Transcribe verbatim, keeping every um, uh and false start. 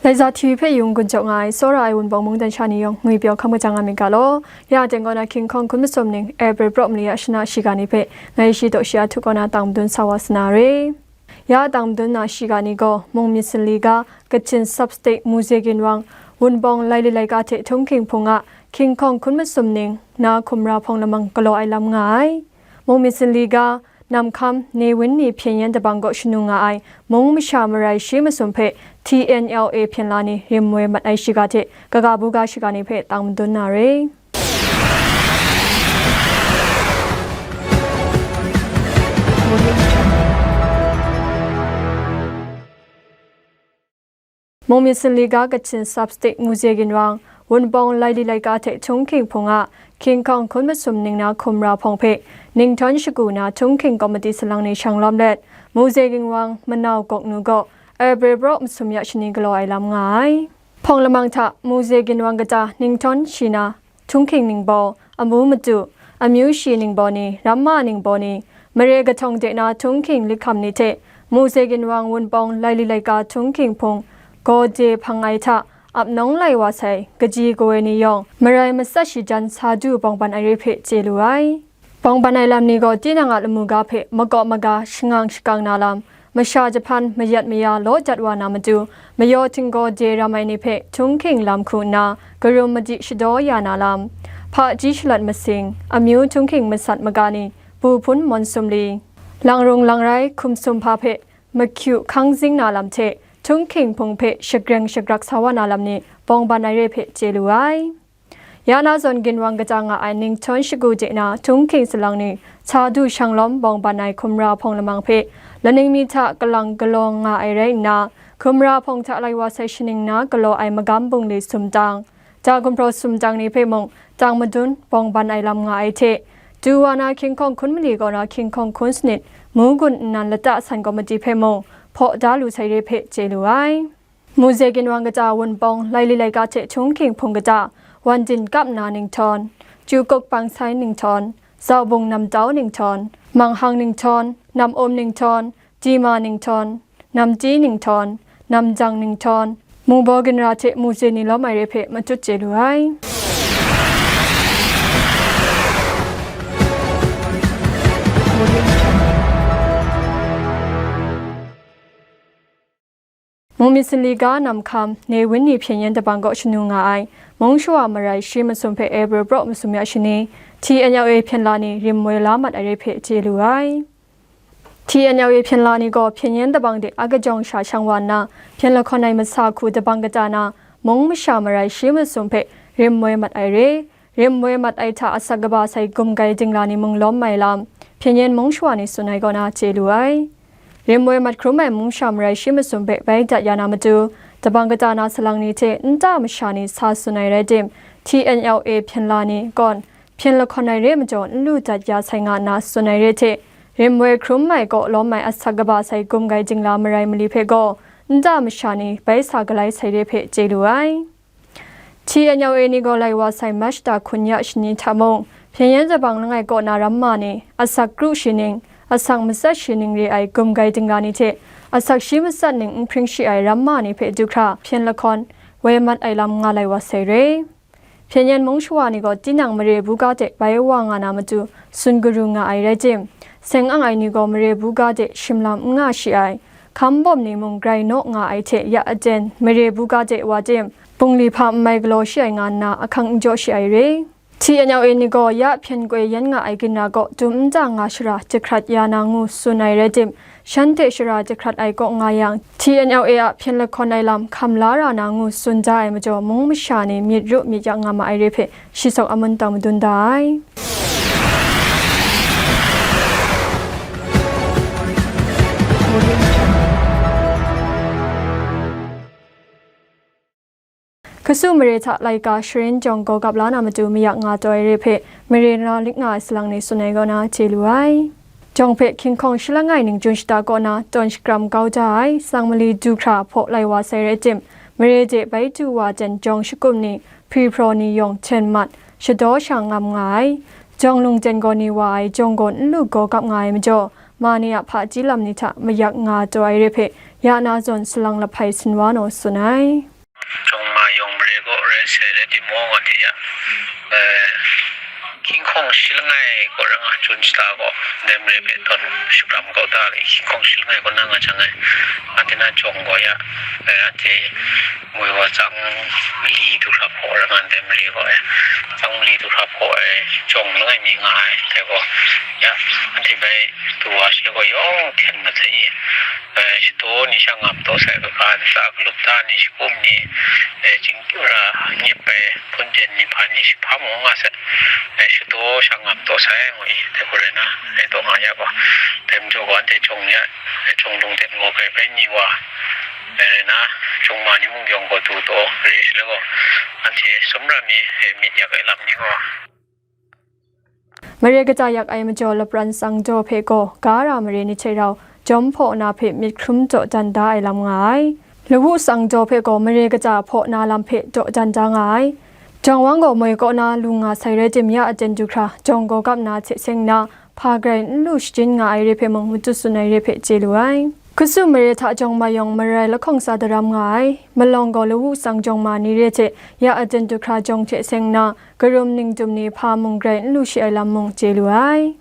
Laiza T V hpe yung gun jaw nga ai, tsawra ai Wunpawng mungdan sha ni yawng ngwi pyaw hkam kajang nga myit ga law. Ya teng kaw na King Kong hkun masum ning, April praw mali a shana shiga ni hpe ngai shi daw shi a htu kaw na tang madun sa wa sa na re. Ya tang madun na shiga ni gaw, mung myit sanli ga, Kachin Sub-State Muzegin Wang, Wunpawng laili laika hte Htunghking Hpung a King Kong hkun masum ning na hkumra hpawng lamang galaw ai lam nga ai. Mung myit sanli ga, Namhkam, Newin ni hpyen yen dabang kaw shanu nga ai mung masha marai shi masum hpe T N L A hpyen la ni rim moi mat ai shiga hte kaga buga shiga ni hpe tang madun na re. Mung myit sanli ga Kachin Sub-State Muzegin Wang, Wunpawng laili laika hte Htunghking Hpung a King Kong hkun masum ning na hkumra hpawng hpe ningtawn shagu na Htunghking Komiti salang ni shang lawm let, Muzegin Wang manau gawk nu gaw April praw masum ya shani galaw ai lam nga ai. Hpawng lamang hta Muzegin Wang kata ningtawn shi na Htunghking ningbaw, amu matu, amyu shi ningbaw ni, ramma ningbaw ni, mare kahtawng de na Htunghking likham ni hte, Muzegin Wang Wunpawng laili laika Htunghking Hpung, gaw de hpang ai hta, ap nawng lai wa sai, kaji kawe ni yawng, marai matsat shi jan sa du bawng ban ai re hpe chye lu ai. Bawng ban ai lam ni gaw tinang a lamu ga hpe makaw maga shangang shakang na lam, masha jahpan mayat maya law dat wa na matu, mayaw htinggaw de ram ai ni hpe Htunghking lam hku nna karum madi shadaw ya na lam, hpaji shalat masing, amyu Htunghking masat maga ni, bu hpun mawn sumli, langrung langrai hkum sum hpa hpe mahkyu hkang zing na lam hte, Htunghking Hpung hpe shagreng shagrak sa wa na lam ni bawng ban ai re hpe chye lu ai. Ya na zawn ginwang kaja nga ai ningtawn shagu de na Htunghking salang ni sa du shang lawm bawng ban ai hkumra hpawng lamang hpe laning mi hta kalang galawng nga ai rai nna, hkumra hpawng hta lai wa sai shaning na galaw ai magam bungli sumtang, ja gumhpraw sumtang ni hpe mung tang madun bawng ban ai lam nga ai hte, du wa na King Kong hkun mali kaw na King Kong hkun sanit, mu gun nnan lata san komiti hpe mung hpaw da lu sai re hpe chye lu ai. Muzegin Wang kata Wunpawng laili laika hte Htunghking Hpung kata, wan din kap nna ningtawn, Chukuk Pangsai ningtawn, Zaubung Namtau ningtawn, Manghang ningtawn, Nam-um ningtawn, Dima ningtawn, Namti ningtawn, Namjang ningtawn, mungbaw ginra hte muze ni lawm ai re hpe matut chye lu ai. Mung myit sanli ga Namhkam, Newin ni hpyen yen dabang kaw shanu nga ai, mung shawa marai shi masum hpe April praw masum ya shani, T N L A hpyen la ni rim moi la mat ai re hpe chye lu ai. T N L A hpyen la ni gaw hpyen yen dabang de a kajawng sha shang wa nna, hpyen lahkawn ai masa hku dabang kata na, mung masha marai shi masum hpe rim moi mat ai re, rim moi mat ai hta asak kaba sai gumgai dingla ni mung lawm ai lam, hpyen yen mung shawa ni tsun ai kaw na chye lu ai. Rim moi mat hkrum ai mung sha marai shi masum hpe bai dat ya na matu, dabang kata na salang ni hte nta masha ni sa tsun ai rai tim, T N L A hpyen la ni kawn, hpyen lahkawn ai re majaw n lu dat ya sai nga nna tsun ai re hte, rim moi hkrum ai kaw lawm ai asak kaba sai gumgai dingla marai mali hpe gaw, nta masha ni bai sa galai sai re hpe chye lu ai. T N L A ni gaw lai wa sai March da hkun ya shani hta mung, hpyen yen dabang langai kaw na ramma ni, asak kru shi ning, asak matsat shi ning re ai gumgai dingla ni hte, asak shi matsat ning n hpring shi ai ramma ni hpe du hkra hpyen lahkawn woi mat ai lam nga lai wa sai re. Hpyen yen mung shawa ni gaw tinang mare buga de bai wa nga na matu tsun garu nga ai rai tim, seng ang ai ni gaw mare buga de shimlam n nga shi ai, hkam bawm ni mung grai naw nga ai hte ya aten mare buga de wa tim, bungli hpa n mai galaw shi ai nga nna ahkang n jaw shi ai re. T N L A ni gaw ya hpyen koi yan nga ai ginra kaw dum nta nga shara jahkrat ya na ngu tsun ai rai tim, shanhte shara jahkrat ai kaw nga yang, T N L A a hpyen lahkawn ai lam hkam la ra na ngu tsun da ai majaw, mung masha ni myit ru myit yak nga ma ai re hpe shi sawk amun tang madun da ai. Kasu mare hta laika sharin jawng gaw gap la na matu mayak nga taw ai re hpe mare na lik nga ai salang ni tsun ai kaw na chye lu ai. Jawng hpe hkying hkawng shalang ai ning jun shata kaw na tawn shakram kau da ai, sang mali du hkra hpaw lai wa sai rai tim, mare de bai du wa jan jawng shakum ni, hpri hpraw ni yawng hten mat, shadaw sha ngam nga ai. Jawng lung jen gaw ni wa ai jawng gaw n lu gaw gap nga ai majaw, ma ni a hpaji lam ni hta mayak nga taw ai re hpe ya na zawn salang lahpai sin wa naw tsun ai. Sai rai timung, anhte ya, eh, hkinghkawng shi langai gaw ra nga, Jun shata gaw, ndai mare hpe tawn shakram kau da le, hkinghkawng shi langai gaw na nga jang ai, anhte na jawng gaw ya, eh, anhte ngwi gaw tsang mali du hkra hpaw ra nga, ndai mare gaw, eh, tsang mali du hkra hpaw ai jawng langai mi nga ai, dai gaw, ya, anhte bai du wa shi gaw yawng hten masai i, eh, shadaw ni sha ngam taw sai, kaga ntsa galup da ni, shakum ni, eh, Ra nyep ai hpun jen ni hpa ni shi hpa mung nga sai, eh, shadaw sha ngam taw sai ngu i, dai hku rai na, eh, taw nga ya gaw, dai majaw gaw anhte jawng ni a, eh, jawng lung ten gaw grai bai ni wa, eh, rai na, jawng ma ni mung yawng gaw du taw re shi le gaw, anhte sumra mi, eh, myit yak ai lam ni gaw, Mare kaja yak ai majaw lapran tsang jaw hpe gaw ga ra mare ni hte rau jawm hpaw na hpe myit hkrum jaw jan da ai lam nga ai. Lawu tsang jaw hpe gaw mare kaja hpaw na lam hpe jaw jan da nga ai. Jawng wang gaw moi kaw na lu nga sai rai tim, ya aten du hkra jawng gaw gap na hte seng na, hpa grai n lu shajin nga ai re hpe mung, matut tsun ai re hpe chye lu ai. Kasu mare hta jawng ma yawng marai lahkawng tsa daram nga ai. Malawng gaw lawu tsang jawng ma ni re hte ya aten du hkra jawng hte seng na, karum ningdum ni hpa mung grai n lu shi ai lam mung chye lu ai.